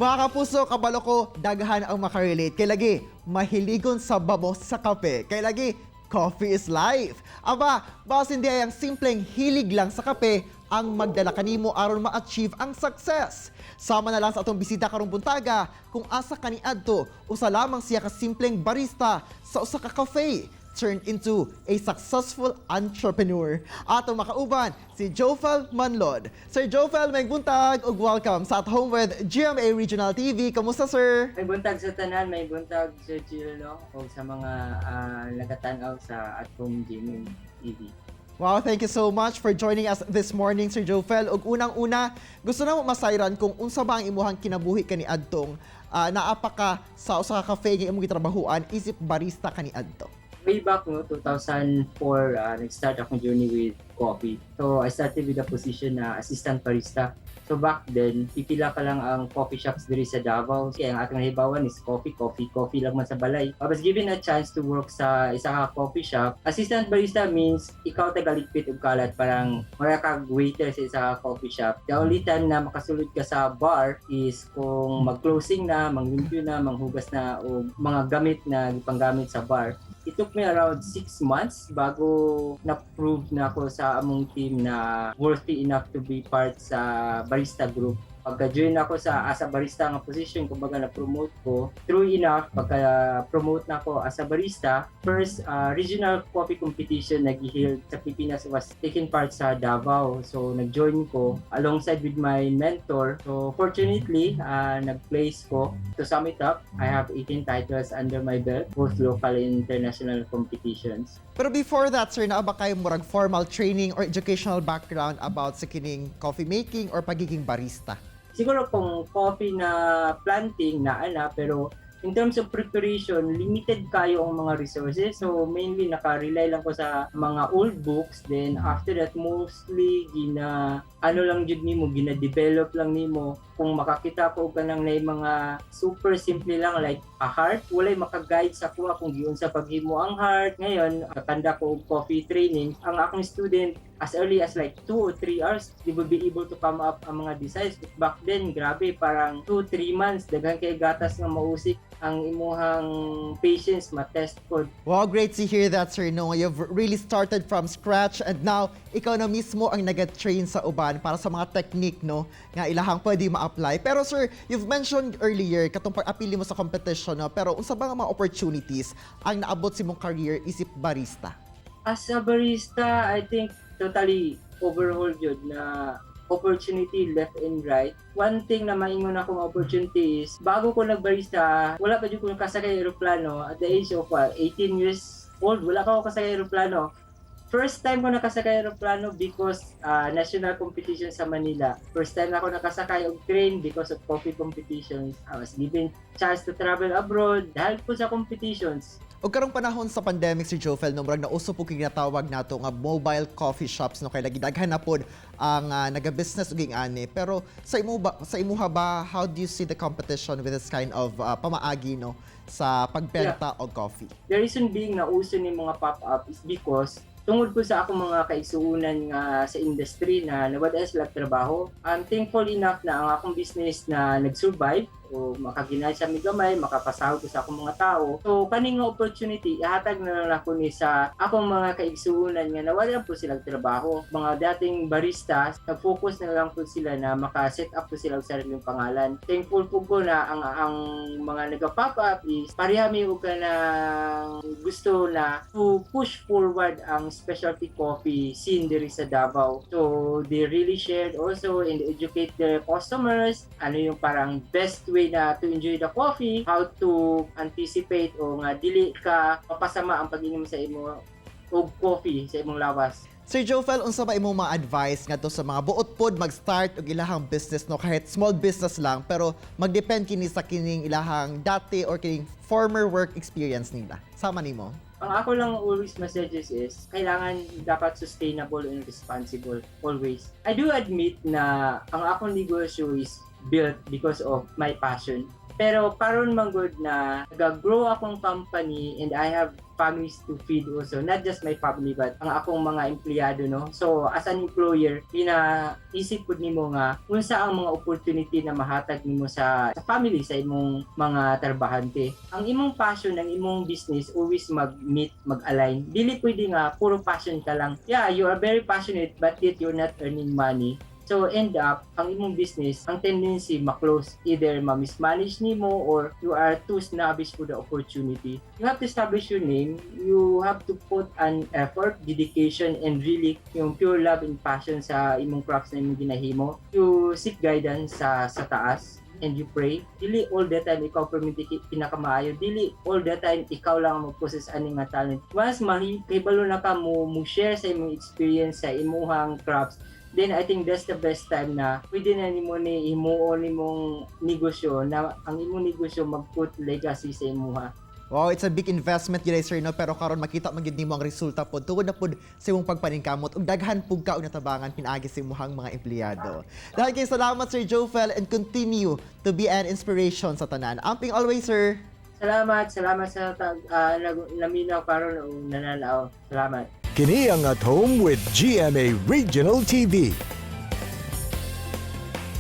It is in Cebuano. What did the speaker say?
Mga kapuso, kabalo ko, daghan ang makarelate. Kay lagi, mahiligon sa babo sa kape. Kay lagi, coffee is life. Aba, basin di ay ang simpleng hilig lang sa kape ang magdala kanimo aron ma-achieve ang success. Sama na lang sa atong bisita karong buntaga kung asa kaniadto usa lamang siya ka simpleng barista sa usa ka cafe turned into a successful entrepreneur. Atong makauban si Jofel Manlod. Sir Jofel, may buntag ug welcome sa At Home with GMA Regional TV. Kamusta, sir? May buntag sa tanan, may buntag, Sir Chilo, no? O sa mga nagatanaw sa At Home GMA TV. Wow, thank you so much for joining us this morning, Sir Jofel. Ug unang-una, gusto na mo masayran kung unsa ba ang imuhang kinabuhi kaniadtong naa pa ka sa usa ka cafe nga imong gitrabahuan isip barista kaniadto. Way back, no, 2004, nag-start akong journey with coffee. So, I started with a position na assistant barista. So, back then, pipila pa lang ang coffee shops diri sa Davao. Kaya ang atong nahibawan is coffee, coffee, coffee lang man sa balay. I was given a chance to work sa isa ka coffee shop. Assistant barista means ikaw tagaligpit og kalat, parang mura kag waiter sa isa ka coffee shop. The only time na makasulod ka sa bar is kung mag-closing na, manglimpyo na, manghugas na o mga gamit na gipanggamit sa bar. It took me around 6 months bago na-prove na ako sa among team na worthy enough to be part sa barista group. Pagka-join ako sa as a barista nga position, kumbaga na-promote ko. True enough, pagka-promote na ako as a barista, first regional coffee competition na giheld sa Pilipinas was taken part sa Davao. So, nag-join ko alongside with my mentor. So, fortunately, nag-place ko. To sum it up, I have 18 titles under my belt, both local and international competitions. Pero before that, sir, naa ba kayo murag formal training or educational background about sa kining coffee making or pagiging barista? Siguro kung coffee na planting na ana, pero in terms of preparation, limited kayo ang mga resources. So mainly naka-rely lang ko sa mga old books. Then after that, mostly gina ano lang jud nimo, gina-develop lang nimo. Kung makakita ko og kanang nay mga super simple lang like a heart, walay maka-guide sa kuha kung giunsa paghimo ang heart. Ngayon, katanda ko og coffee training, ang akong student, as early as like 2 or 3 hours, they will be able to come up ang mga designs. But back then, grabe, parang 2, 3 months, daghan kay gatas nga mausik ang imuhang patience, matest ko. Wow, great to hear that, sir. No, you've really started from scratch and now ikaw na mismo ang nag-train sa uban para sa mga technique, no, nga ilahang pwede ma-apply. Pero sir, you've mentioned earlier katong pag-apili mo sa competition, no, pero unsa ba nga mga opportunities ang naabot sa imong career isip barista? As a barista, I think totally overhauled yun na opportunity left and right. One thing na maingon akong opportunity is, bago ko nagbarista, wala pa jud ko nakasakay eroplano. At the age of what, 18 years old, wala pa ako kasakay eroplano. First time ko nakasakay eroplano because national competition sa Manila. First time ako nakasakay og train because of coffee competitions. I was given chance to travel abroad dahil po sa competitions. Ug karong panahon sa pandemic, Sir Jofel, no, murag nauso po kay ginatawag nato nga mobile coffee shops, no, kay lagi daghan na pod ang naga-business og ani. Pero sa imuha ba, how do you see the competition with this kind of pamaagi, no, sa pagbenta og coffee? The reason being na uso ni mga pop-up is because tungod po sa akong mga kaigsuunan nga sa industry na nawad sila trabaho. I'm thankful enough na ang akong business na nag-survive o makaginansya mi gamay, makapasahod ko sa akong mga tao. So kani nga opportunity, ihatag na lang ako ni sa akong mga kaigsuunan nga nawala po silang trabaho. Mga dating barista, nag-focus na lang po sila na maka-set up po sila og sariling pangalan. Thankful po ko na ang mga nag-pop up is pareha mi og kanang gusto na to push forward ang specialty coffee scene diri sa Davao. So they really shared also and educate their customers ano yung parang best way na to enjoy the coffee, how to anticipate o nga dili ka mapasama ang pag-inom sa imo og coffee sa imong lawas. Sir Jofel, unsa ba imong mga advice ngadto sa mga buot pod mag-start og ilahang business, no, kahit small business lang, pero magdepend kini sa kining ilahang dati or kining former work experience nila? Sama nimo. Ang ako lang always messages is, kailangan dapat sustainable and responsible always. I do admit na ang akong negosyo is built because of my passion. Pero karon man gud na nag-grow akong company and I have families to feed also. Not just my family, but ang akong mga empleyado, no? So, as an employer, pinaisip pud nimo nga unsa ang mga opportunity na mahatag nimo sa family, sa imong mga trabahante. Ang imong passion, ang imong business always mag-meet, mag-align. Dili pwede nga puro passion ka lang. Yeah, you are very passionate, but yet you're not earning money. So end up, ang imong business, ang tendency ma-close, either ma-mismanage nimo or you are too snobbish for the opportunity. You have to establish your name, you have to put an effort, dedication, and really yung pure love and passion sa imong crafts na imong ginahimo. You seek guidance sa taas and you pray. Dili all the time ikaw perminti pinakamaayo. Dili all the time ikaw lang ang mag-possess ani nga talent. Once mahibalo na ka mo share sa imong experience sa imuhang crafts, then I think that's the best time na pwede na nimo ni himuon nimong negosyo na ang imong negosyo mag-put legacy sa imuha. Wow, it's a big investment gyud, sir, no, pero karon makita man gyud nimo ang resulta pod tungod na pod sa imong pagpaningkamot ug daghan pug ka og natabangan pinaagi sa imong mga empleyado. Dahil kay salamat, Sir Joefel, and continue to be an inspiration sa tanan. Amping always, sir. Salamat, salamat sa naminaw karon ug nananaw. Salamat. Kini ang At Home with GMA Regional TV.